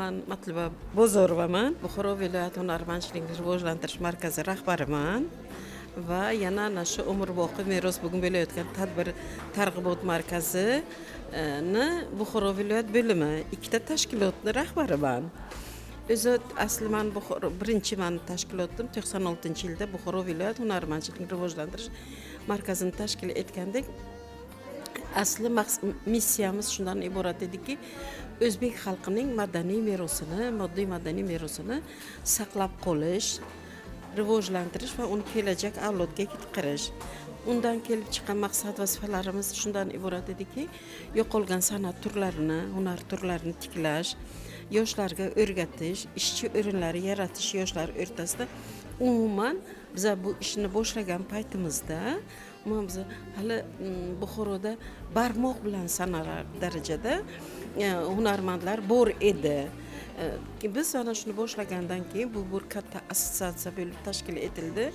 Man Matluba Bozorovaman, Buxoro viloyati hunarmandchilikni rivojlantirish markazi rahbariman va yana ana shu umrboqiy meros bugun bo'layotgan tadbir targ'ibot markazini Buxoro viloyat bo'limi, ikkita tashkilotni rahbariman. O'zi asli man Buxoro, birinchi mani tashkilotim 96-yilda Buxoro viloyat hunarmandchilikni rivojlantirish markazini tashkil etgandik. Asli missiyamiz shundan iborat ediki, o'zbek xalqining madaniy merosini, moddiy madaniy merosini saqlab qolish, rivojlantirish va uni kelajak avlodga yetkazirish. Undan kelib chiqqan maqsad vazifalarimiz shundan iborat ediki, yo'qolgan san'at turlarini, hunar turlarini tiklash, yoshlarga o'rgatish, ishchi o'rinlari yaratish yoshlar o'rtasida. Umuman, biza bu ishni boshlagan paytimizda, umuman, biza hali Buxoroda barmoq bilan sanalar darajada hunarmandlar bor edi. Biz ana shuni boshlagandan keyin bu bir katta assotsiatsiya bo'lib tashkil etildi.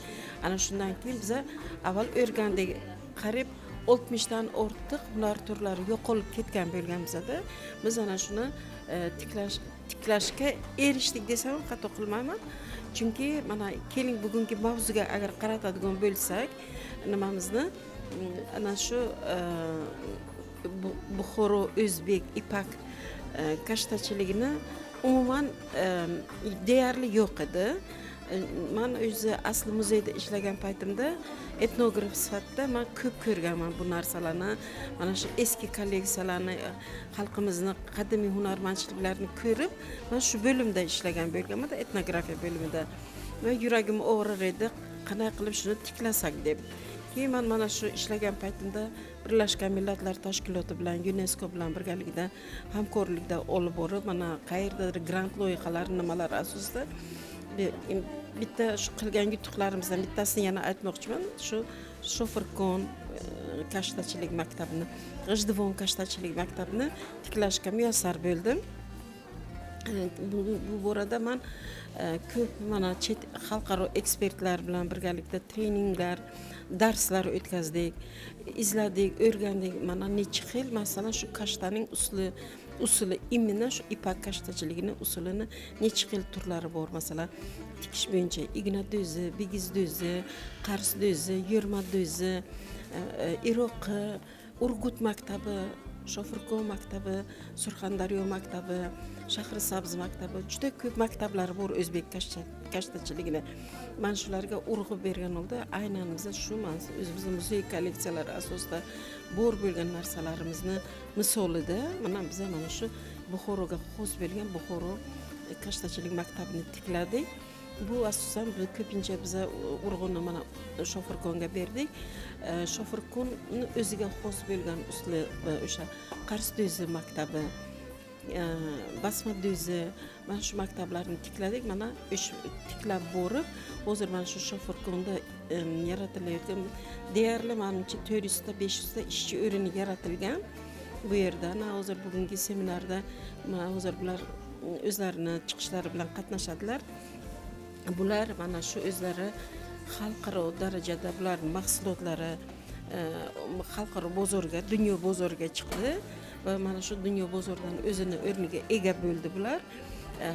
Ana shundan keyin biza avval o'rgandik, qariyb 60dan ortiq hunar turlari yo'qolib ketgan bo'lgan bizada. Biz ana shuni tiklashga erishdik desam ham xato qilmayman, chunki mana keling, bugungi mavzuga agar qaratadigan bo'lsak nimamizni, ana shu Buxoro o'zbek ipak kashtachiligini umuman deyarli yo'q edi. Man o'zi asli muzeyda ishlagan paytimda etnograf sifatida man ko'p ko'rganman bu narsalarni, mana shu eski kolleksiyalarni, xalqimizni qadimiy hunarmandchiliklarini ko'rib, man shu bo'limda ishlagan bo'lganman, etnografiya bo'limida, va yuragim og'rir edi, qanday qilib shuni tiklasak deb. Keyin man mana shu ishlagan paytimda Birlashgan Millatlar Tashkiloti bilan, UNESCO bilan birgalikda, hamkorlikda olib borib, mana qayerdadir grant loyihalari, nimalar asosida bitta shu qilgan yutuqlarimizdan bittasini yana aytmoqchiman: shu Shofirkon kashtachilik maktabini, G'ijduvon kashtachilik maktabini tiklashga muyassar bo'ldim. Bu borada man ko'p mana chet xalqaro ekspertlar bilan birgalikda treninglar, darslar o'tkazdik, izladik, o'rgandik. Mana necha xil, masalan, shu kashtaning usuli, именно shu ipak kashtachiligini usulini necha xil turlari bor. Masalan, tikish bo'yicha igna do'zi, bigiz do'zi, qars do'zi, yurma do'zi, iroqi, Urgut maktabi, Shofirkon maktabi, Surxondaryo maktabi, Shahrisabz maktabi, juda ko'p maktablar bor o'zbek kashtachiligini. Man shularga urg'u bergan holda, aynan biza shu mana o'zimizni muzey kolleksiyalari asosida bor bo'lgan narsalarimizni misolida mana biza mana shu Buxoroga xos bo'lgan Buxoro kashtachilik maktabini tikladik. Bu asosan bu ko'pincha biza urg'uni mana Shofirkonga berdik. Shofirkonni o'ziga xos bo'lgan usuli, o'sha qars do'zi maktabi, basma do'zi, mana shu maktablarni tikladik. Mana o'sha tiklab borib, hozir mana shu Shofirkonda yaratilayotgan deyarli, manimcha, 400ta, 500ta ishchi o'rni yaratilgan bu yerda. Ana hozir bugungi seminarda mana hozir bular o'zlarini chiqishlari bilan qatnashadilar. Bular mana shu o'zlari xalqaro darajada bularni mahsulotlari xalqaro bozorga, dunyo bozoriga chiqdi va mana shu dunyo bozoridan o'zini o'rniga ega bo'ldi bular.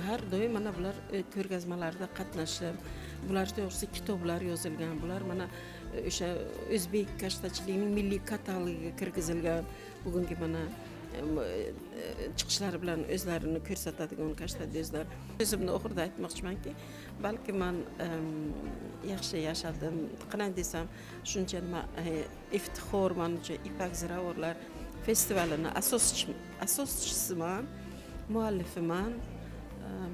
Har doim mana bular ko'rgazmalarda qatnashib, bular to'g'risida kitoblar yozilgan, bular mana o'sha o'zbek kashtachiligining milliy katalogiga kirgizilgan. Bugungi mana chiqishlari bilan o'zlarini ko'rsatadigan kashtadozlar. O'zimni oxirida aytmoqchimanki, balki man yaxshi yashadim, qanday desam, shuncha nima, iftixor man uchun ipak ziravorlar festivalini asoschisiman, muallifiman.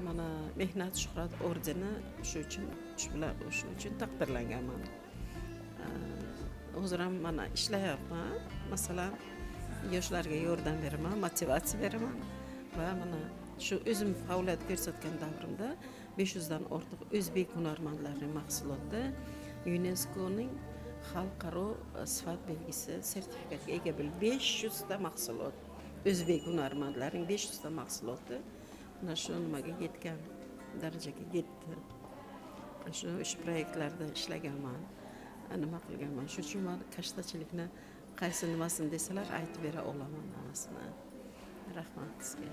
Mana Mehnat shuhrat ordeni shu uchun, shu bilan, shu uchun taqdirlanganman. Hozir ham mana ishlayapman, masalan, yoshlarga yordam beraman, motivatsiya beraman va mana shu o'zim faoliyat ko'rsatgan davrimda 500dan ortiq o'zbek hunarmandlarining mahsuloti YUNESKOning xalqaro sifat belgisi sertifikatga ega bo'ldi. 500ta mahsulot, o'zbek hunarmandlarining 500ta mahsuloti mana shu nimaga yetgan, darajaga yetdi. Shu ish proyektlarda ishlaganman, nima qilganman. Shuning uchun man kashtachilikni qaysi nimasini desalar, aytib bera olaman hammasini. Rahmat sizga.